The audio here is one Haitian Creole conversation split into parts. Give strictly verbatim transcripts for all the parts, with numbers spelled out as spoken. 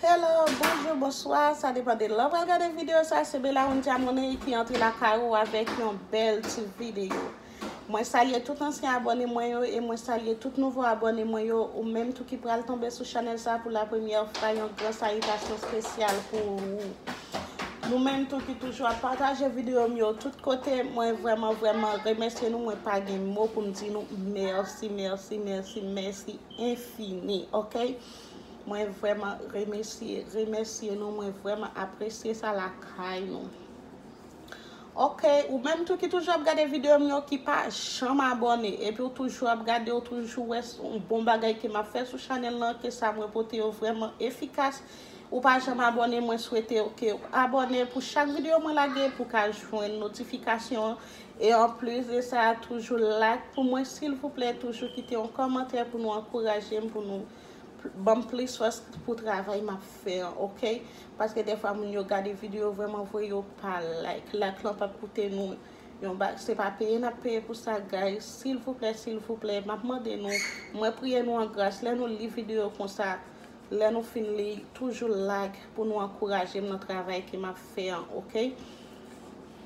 Hello, bonjou, bonswa, sa depann de lè w pral gade videyo sa. Se Bella Wundia Monet ki antre lakay ou avèk yon bèl ti videyo. Mwen salye tout ansyen abòne mwen yo e mwen salye tout nouvo abòne mwen yo. Ou menm tou ki pral tonbe sou chanèl sa pou la premyè fwa, yon gran salitasyon espesyal pou ou. Nou menm tou ki toujou ap pataje videyo m yo tout kote, mwen vrèman, vrèman remèsye nou. Mwen pa gen mo pou m di nou mèsi, mèsi, mèsi, mèsi enfini, oke? Mwen vrèman remèsye, remèsye nou, mwen vrèman apresye sa lakay nou. Oke, ou menm tou ki toujou ap gade videyo m yo, ki pa janm abòne, epi ou toujou ap gade, ou toujou wè s- yon bon bagay ke m ap fè sou chanèl lan, ke sa mwen pote yo vrèman efikas. Ou pa janm abòne, mwen swete w ke w abòne pou chak videyo mwen lage, pou w ka jwenn notifikasyon. E anplis de sa, toujou like pou mwen, silvouplè, toujou kite yon kòmantè pou nou ankouraje m, pou nou pl- ban m plis fòs pou travay m ap fè an, oke? Paske dèfwa moun yo gade videyo vrèman vre, yo pa like. Like lan p ap koute nou yon ba, se pa peye n ap peye pou sa, guys. Silvouplè, silvouplè, m ap mande nou, mwen priye nou an gras, lè nou li videyo konsa, lè nou fin li, toujou like pou nou ankouraje m nan travay ke m ap fè an, oke?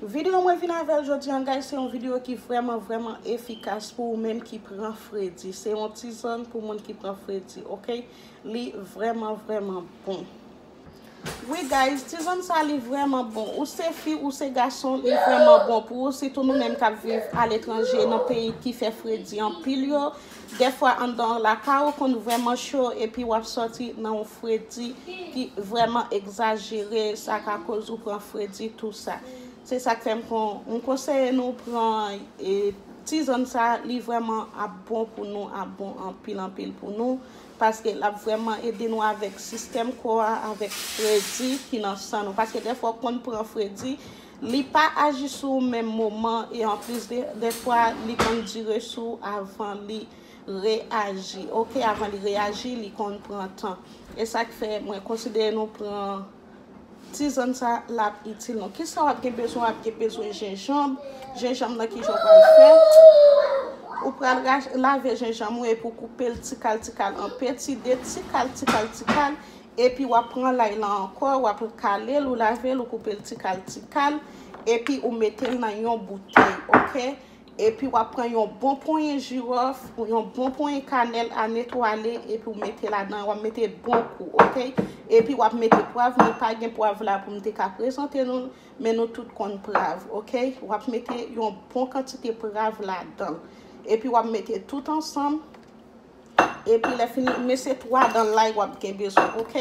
Videyo mwen vin avè l jodi an, guys, se yon videyo ki vrèman, vrèman efikas pou ou menm ki pran fredi. Se yon tizann pou moun ki pran fredi, oke? Li vrèman, vrèman bon. Wi, guys, tizann sa li vrèman bon. Ou se fi, ou se gason, li vrèman bon pou ou. Sitou nou menm k ap viv aletranje, nan peyi ki fè fredi anpil yo. Dèfwa anndan lakay ou konn vrèman cho, epi w ap sòti nan yon fredi ki vrèman egzajere, sa ka koz ou pran fredi, tou sa. Se sa k fè m kon, m konseye nou pran, e, tizann sa, li vrèman ap bon pou nou, ap bon anpil, anpil pou nou, paske l ap vrèman ede nou avèk sistèm kò a, avèk fredi ki nan san nou. Paske dèfwa w konn pran fredi, li pa aji sou ou menm moman, e anplis de, dèfwa li konn dire sou ou avan li reyaji. Oke, avan li reyaji, li konn pran tan. E sa k fè mwen konsidere nou pran tizann sa, l ap itil nou. Kisa w ap gen bezwen? W ap gen bezwen jenjanm. Jenjanm nan, kijan w pral fè? Ou pral rach- lave jenjanm ou epi w koupe l ti kal, ti kal, an peti, de ti kal, ti kal, ti kal. Epi w ap pran lay lan ankò, w ap kale l, ou lave l, ou koupe l ti kal, ti kal. Epi ou mete l nan yon boutèy, oke? Epi w ap pran yon bon ponyen jiwòf, yon bon ponyen kanèl a netwale, epi w mete ladan, w ap mete bon kou, oke? Epi w ap mete pwav, mwen pa gen pwav la pou m te ka prezante nou, men nou tout konn pwav, oke? W ap mete yon bon kantite pwav ladan. Epi w ap mete tout ansanm. Epi lè fini, men se twa dan lay w ap gen bezwen, oke?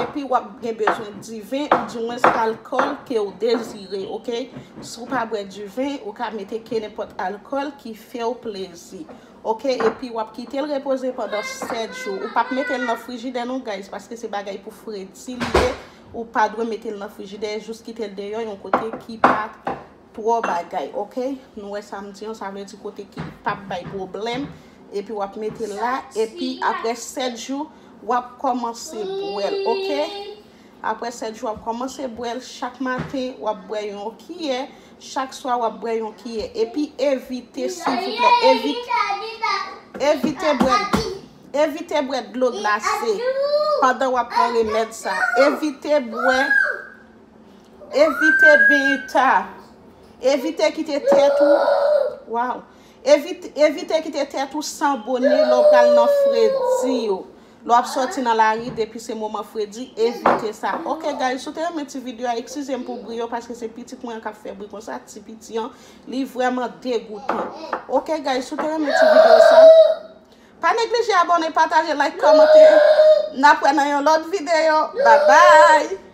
Epi w ap gen bezwen diven, oudimwens alkòl ke w dezire, oke? Si w pa bwè diven, ou ka mete kenenpòt alkòl ki fè w plezi, oke? Epi w ap kite l repoze pandan sèt jou. Ou p ap mete l nan frijidè non, guys, paske se bagay pou fredi li ye. Ou pa dwe mete l nan frijidè, jis kite l deyò yon kote ki pa twò bagay, oke? Nou wè sa m di an, sa vle di kote ki p ap bay pwoblèm. Epi w ap mete l la, epi apre sèt jou, w ap kòmanse bwè l, oke? Apre sèt jou, w ap kòmanse bwè l chak maten, w ap bwè yon kiyè, chak swa, w ap bwè yon kiyè. Epi evite, silvouplè, evite, evite bwè, evite bwè dlo glase pandan w ap pran remèd sa. Evite bwè Evite benyen ta. Evite kite tèt ou. Waw. Evite, evite kite tèt ou san bone lè w pral nan fredi yo. Lè w ap sòti nan lari, depi se moman fredi, evite sa. Oke, guys, si w te renmen ti videyo a, eskize m pou bri yo, paske se pitit mwen an k ap fè bri konsa, ti piti an, li vrèman degoutan. Oke, guys, si w te renmen ti videyo sa, pa neglije abòne, pataje, like, kòmante. N ap wè nan yon lòt videyo. Babay!